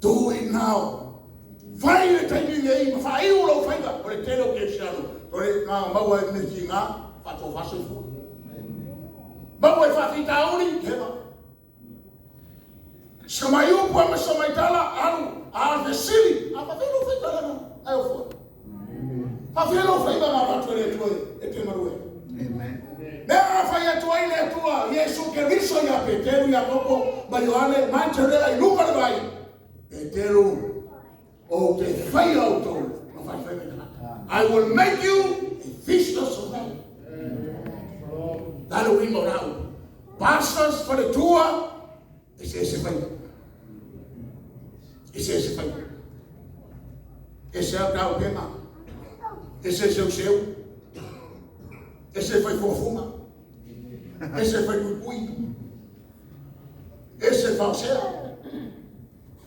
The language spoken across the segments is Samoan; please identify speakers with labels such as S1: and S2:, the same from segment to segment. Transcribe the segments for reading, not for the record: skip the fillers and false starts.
S1: Do it now. Fai le taimi lenei ma faaiu lou faiva. O le tele o kerisiano, o le na maua e mea tiga, faatofa soifua. Maua e faafitauli, heva. Sa mai upu ma sa mai tala, alu, a fesili, a faafia lou faiva lena, ai o fua. Faafia lou faiva na avatu e le Atua e te galue.
S2: Amen.
S1: Mea a fai atu ai le Atua, Iesu Keriso ia Peteru, Iakopo ma Ioane, ma Anderea i luga le vai. Peteru, ou te faia outou ma faifaiva i tagata. I will make you a fishers of men. Le uiga o lau. Pastors, faletua, eseese faiva. Eseese faiva. Ese au tau pema. Ese seuseu. Ese fai fuafuga. Ese fai puipui. Ese faosea.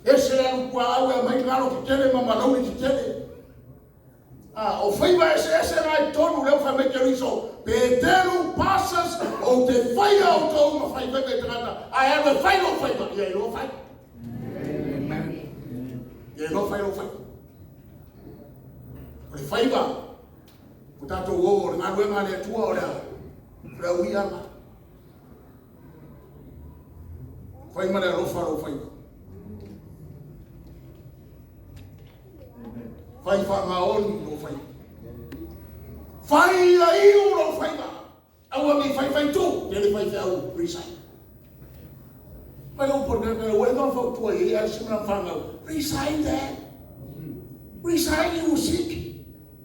S1: Ese le alu puaau e aumai galo tetele ma malauli tetele. Ah, o faiva eseese na i totonu lea ua fai mai Keriso, Peteru, pastors, ou te faia outou ma faifaiva i tagata, ae alu e fai lou faiva, ia iloa fai. Ia iloa fai lou faiva. O le faiva, o tatou o, o le galuega a le Atua o le a? O le auiaga. Fai ma le alofa lou faiva. Fai faamaoni lou faiva. Fai ia iu lou faiva. Aua ne i faifai tu, te le faifeau resign. Mai ou por ka ua eva fautua i ai si mana whanau. Resign there. Resign, you sick.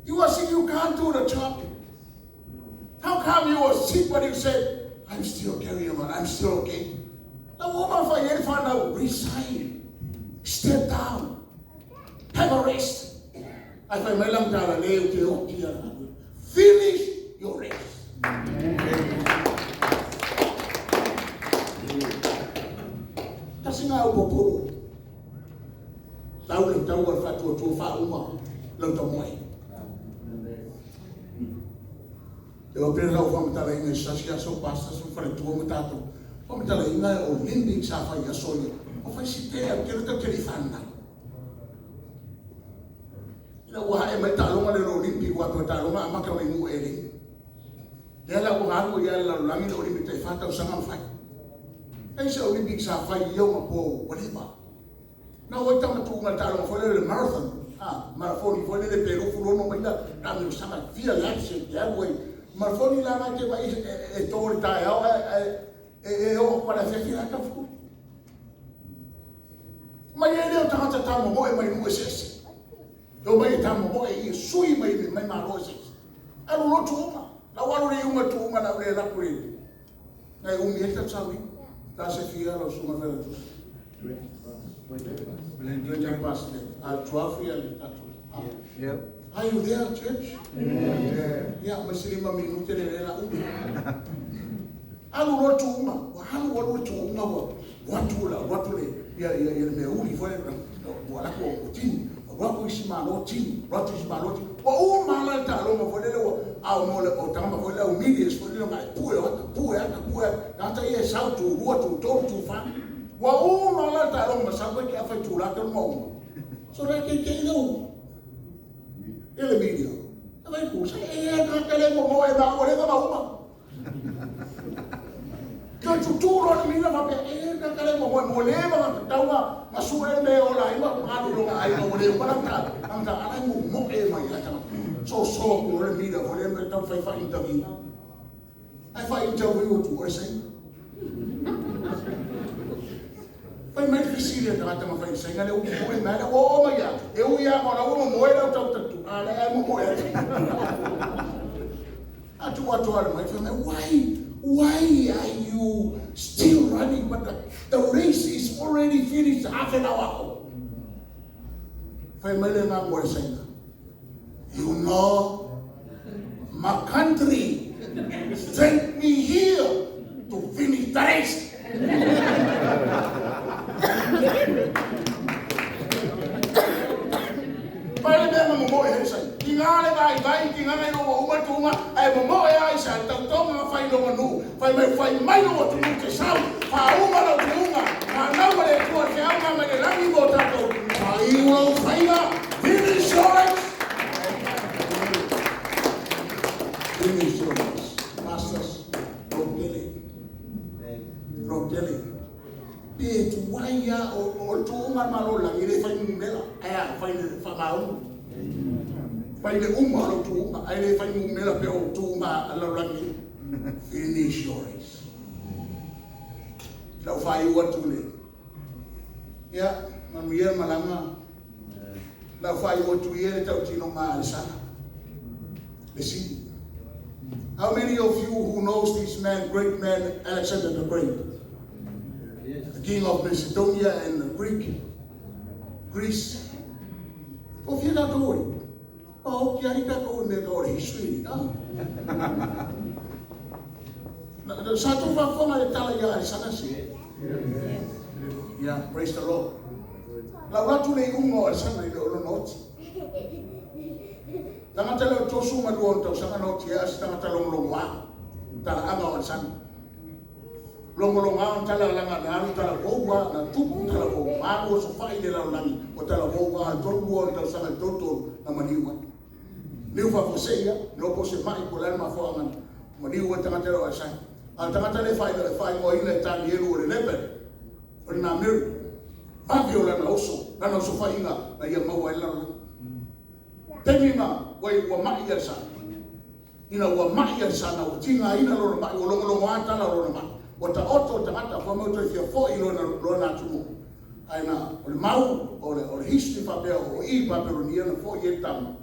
S1: You are sick, you can't do the job. How come you were sick but you said, I'm still carrying on, I'm still okay. La ua ma fai e le whanau, resign. Step down. Have a rest. Ai fai mai lang tala le o te oti a Finish your race. Tasi ngā au poporo. Tau le tau al whatua tua whauma lau tamoe. E o pera lau whamatalaina i sasi aso pasta su faletua ma tātou. Whamatalaina e Olympic sa whai aso ia. O whai si te au, te tau te li whanau. Ina ua hae mai taaloga lea o le Olympic aua toe taaloga amata mai nuu eleni. Lea la ua alu ai lava i le lalolagi le Olympic tai fa tausaga ma fai. Leai se Olympic sa fai i ia ona po ua leva. Na oo ai tama tuuga i le taaloga foi lea o le marathon, a, marafoni foi lele pe 26 maila taamilosaga e fia laps e alu ai. Marafoni la na e te vaai e to i le taeao ae e oo atu ma le afiafi la e tau fukuli. Mai ai lea o tagata tamomoe mai nuu eseese. E omai e tamomoe ia sui mai mai malo eseese. Alu loa tuuga. Lau alu le iuga tuuga lau le laku le. Nai umi ai tau saui. Ta se fia lau sunga fela tusi. 20 past 10. 12 ia le tatou.
S2: Yeah.
S1: Are you there, church? Yeah. Yeah, ma se lima minute le le la umi. Alu loa tuuga, ua alu alu le tuuga ua alu atu le alu atu le ia ia ia le mea uli foi le ua alu atu ua tini, alu atu isi malo tini, alu atu isi malo tini. Ua uma la le taaloga foi lele ua a o le o tama foi le au medias foi lele na e pue o ata, pue ata, pue ata. Tagata ia e sau tu rua, tu tolu, tu fa. Ua uma la le taaloga ma sau ke afa i tula tolu ma uma. So le ke ke ile u. Ele media. E vai ku sa e ka ka le mo mo e na o le ma uma. Toe tutū loa le mila faapea, e ka ka le momoe mo le ma ka tauga ma su e me ola ai ma alu longa ai ma le uma ta ang ta ala mo mo e mai la ta so so ko le mila ko le me tau fai fa interview ai fa interview tu o se fai mai fesili a tagata ma fai sainga le upu e mai le o mai ia e ui a ma la o mo e la tau tatu a le ai mo mo e Atu atu ale mai fai mai, why, why are you still running but the, the race is already finished half an hour ago. Fai mai le ngā le saina. You know, my country sent me here to finish the race. Pai le mea na momoe he sai. Ki ngā le vai vai, ki ngā ngai rongo uma tuunga, ae momoe ai sa tautoga nga whai longa nuu. Whai mai whai mai rongo tunu te sau, wha uma lau tuunga, whanau a le Atua te au ngā mai le langi mō tātou. Faaiu lou faiva, finish your race. Finish your race. Pastors, lautele. Lautele. Pe tuai lava o le tuuga le Malo o le lagi, e le fai numera, ae a, fai le faamaugu. Fai le uma o lau tuuga, ae le fai numera pei o tuuga a le lalolagi. Finish your race. Lau faaiu atu le, ia, manuia le malaga. Lau faaiu atu ia le tautinoga a le Sala, le sili. How many of you who knows this man, great man, Alexander the Great? The king of Macedonia and Greek, Greece. O fia tatou e? O ki ari tatou e mea ka o le history ni. Ah. Sa tou faafofoga le tala ia Alexander se? Yeah, praise the Lord. Lau atu le iuga o Alexander i le o lona oti. Tagata leo 32 ona tausaga na oti ai se tagata logologoa. Talaaga o Alexander. Logologoa ona talalaga na alu talafou na tupu talafou. Malu o sofai le lalolagi o talafou a 32 ona tausaga i 33 na maliu ai. Liu faafuasei ia, no po se mai po le mafuaaga na maliu ai tagata leo Alexander. A tagata le faaigoaina e Tanielu o le leopard, o le nameri. Vave o lana oso, lana oso faiga na ia maua ai lalolagi. Taimi na ua mai Alexander. Ina ua mai Alexander, ua tigaina lona mai, ua logologo a tala o lona mai. Ua taoto o tagata, fai mai toe fia foi lona atunuu. Ae na, o le mau, o le history faapea o i Papelonia na foi e tama.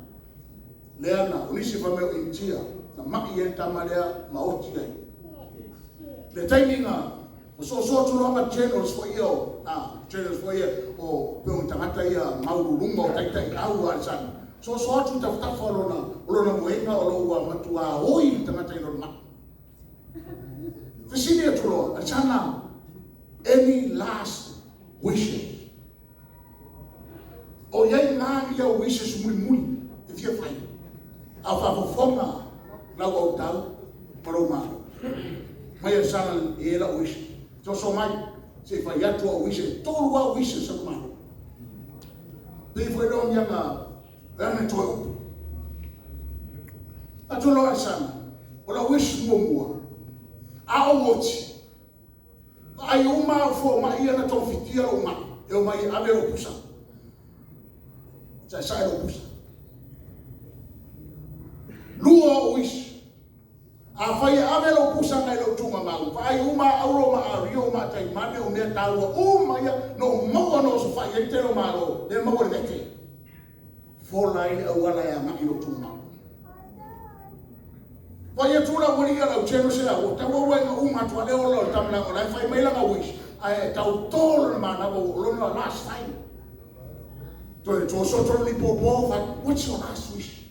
S1: Lea na, o nisi fai mai o Initia, na mai e tama lea ma oti ai. Le taimi na, o soasoa tuloga generals foi ia o, generals foi ia o pe o tagata ia maululuma o taitai au a Alexander. Soasoa atu tafatafa o lona moega o lo ua matua oi le tagata i lona mai. Fesili atu loa, Alexander, any last wishes? O iai ngā ia wishes mulimuli e fia fai. A faafofoga lau autau ma lou malo. Mai Alexander e e lau wish. Soso mai, se fai atu au wishes. Tolu au wishes sa malo. Pe foi lo nianga, lana toe upu. Atu loa Alexander, o lau wish muamua. A o oti, ai uma au fo mai ia na tofitia lou mai. E o mai ave lou pusa. Sa sa lou pusa. Lua o wish. A fai e ave lou pusa ngai lou tunga mau. Vaai uma auro ma ario ma tai mane o mea taua uma ia no maua no so fai e te lo malo. Le maua le vete. Fola ai le auala e agai lou tunga mau. Fai atu la wali ia lau teno se la ua tau au nga uma atu ale ola o le tamalaga o la e fai mai langa wish. Ae tau tolo na manawa o lona last time. Toe toa soto ni popo fai, what's your last wish?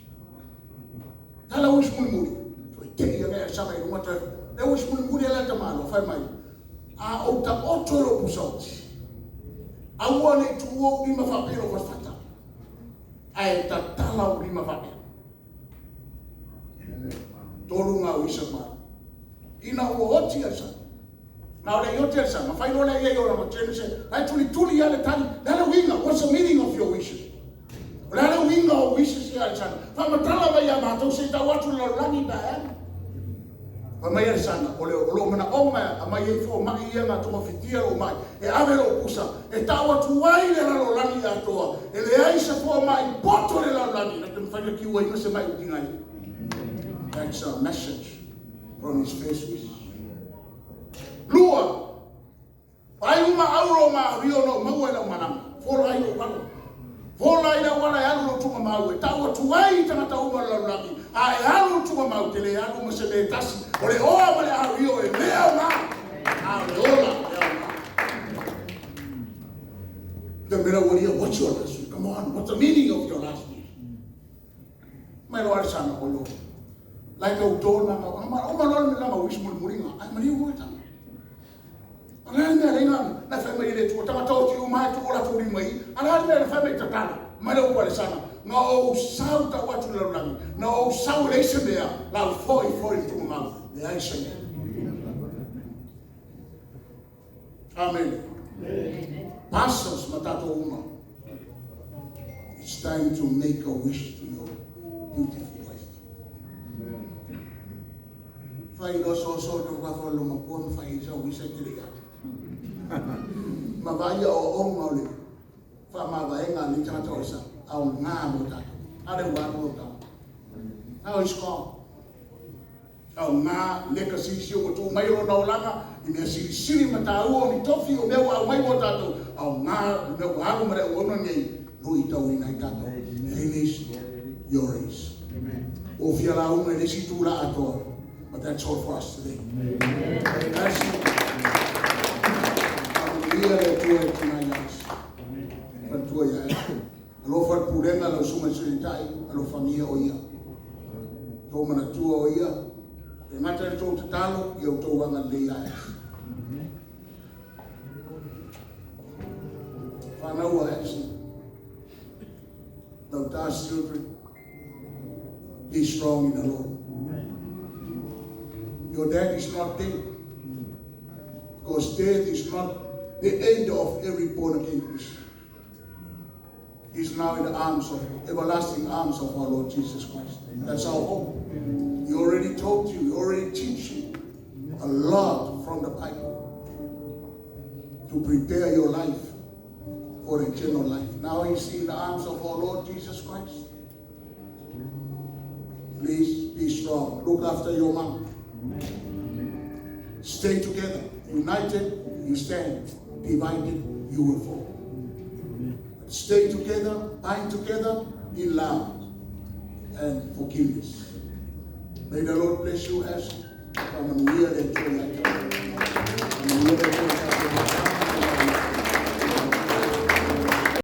S1: Tala wish muli muli. Toe te ia ngai sama i runga toe. Le wish muli muli ala tamalo fai mai. A o ta oto i lo pusa oti. Aua le tu o lima whapelo fatfata. Ae tatala o lima whapelo. Tolu ngā wisa mai. Ina ua oti a sa. Na ole i oti a sa. Ma whai lola ia i ora ma tene se. Lai tuli tuli ia le tali. Le ale winga. What's the meaning of your wishes? O le ale winga o wishes ia le sana. Whamatala mai ia mātou se tau atu le lalolagi pa e. Fa mai le sana. O le o lo mana o mai a mai e fo mai ia ngā tonga fitia lo mai. E ave lo pusa. E tau atu ai le lalolagi atoa. E le ai se fo mai poto le lalolagi. Na te mwhaina ki ua inga se mai utinga i. That's a message from his first wish. Lua, ai uma auro ma rio no maua i lau malama. Fola ai o walo. Fola ai lau wala e alu lo tunga mau. E tau atu ai tangata uma le lalolagi. A e alu tunga mau te le alu ma se le tasi. O le oa ma le au e mea o ngā. A o le ola e au ngā. The mera waria, what's your last wish? Come on, what's the meaning of your last wish? Mai lo Alexander o lo. Lai ka uto na nga ma o ma lo me la ma wish muli muli nga. Ai mani ua tanga. Ala le mea lenga na fai mai le tu tanga tau ti uma tu ola tu mai. Ala le mea na fai mai tatala. Mai le upu Alexander. Na o sau ta atu le lalolagi. Na o sau le ise mea. La foi foi tu mau. Le ai se mea. Amen. Pastors ma tatou uma. It's time to make a wish to your beautiful wife. Fai lo so so to ka fa lo ma pua ma fai sa wisa te le ya. Ma va ia o o ma le fa ma va enga ni tata o sa au ngā mo tātou. Ale wa mo tātou. Now he's gone. Au ngā legacy si o tū mai o na olanga i mea siri siri ma tāua o ni tofi o mea ua au mai mo tātou. Au ngā mea ua alu mare o ona nei lui tau ina i tātou. Finish your race. O fia la unga i le si tū la atoa. But that's all for us today. Bless you. Hallelujah le Atua e tina ia isi. Fatua ia e. Alofa le pulega lau susuga i le Sui Taitai, alofagia o ia. Tou manatua o ia, e gata i le tou tatalo, ia outou agalelei ia isi. Whanau a isi. Lauta's children, be strong in the Lord. Your dad is not dead. Because death is not the end of every born again Christian. He's now in the arms of everlasting arms of our Lord Jesus Christ. That's our hope. He already taught you, he already teach you a lot from the Bible to prepare your life for eternal life. Now he's in the arms of our Lord Jesus Christ. Please be strong. Look after your mom. Stay together. United, you stand. Divided, you will fall. Stay together, bind together in love and forgiveness. May the Lord bless you as Faamanuia le Atua ia te. Faamanuia le Atua ia te.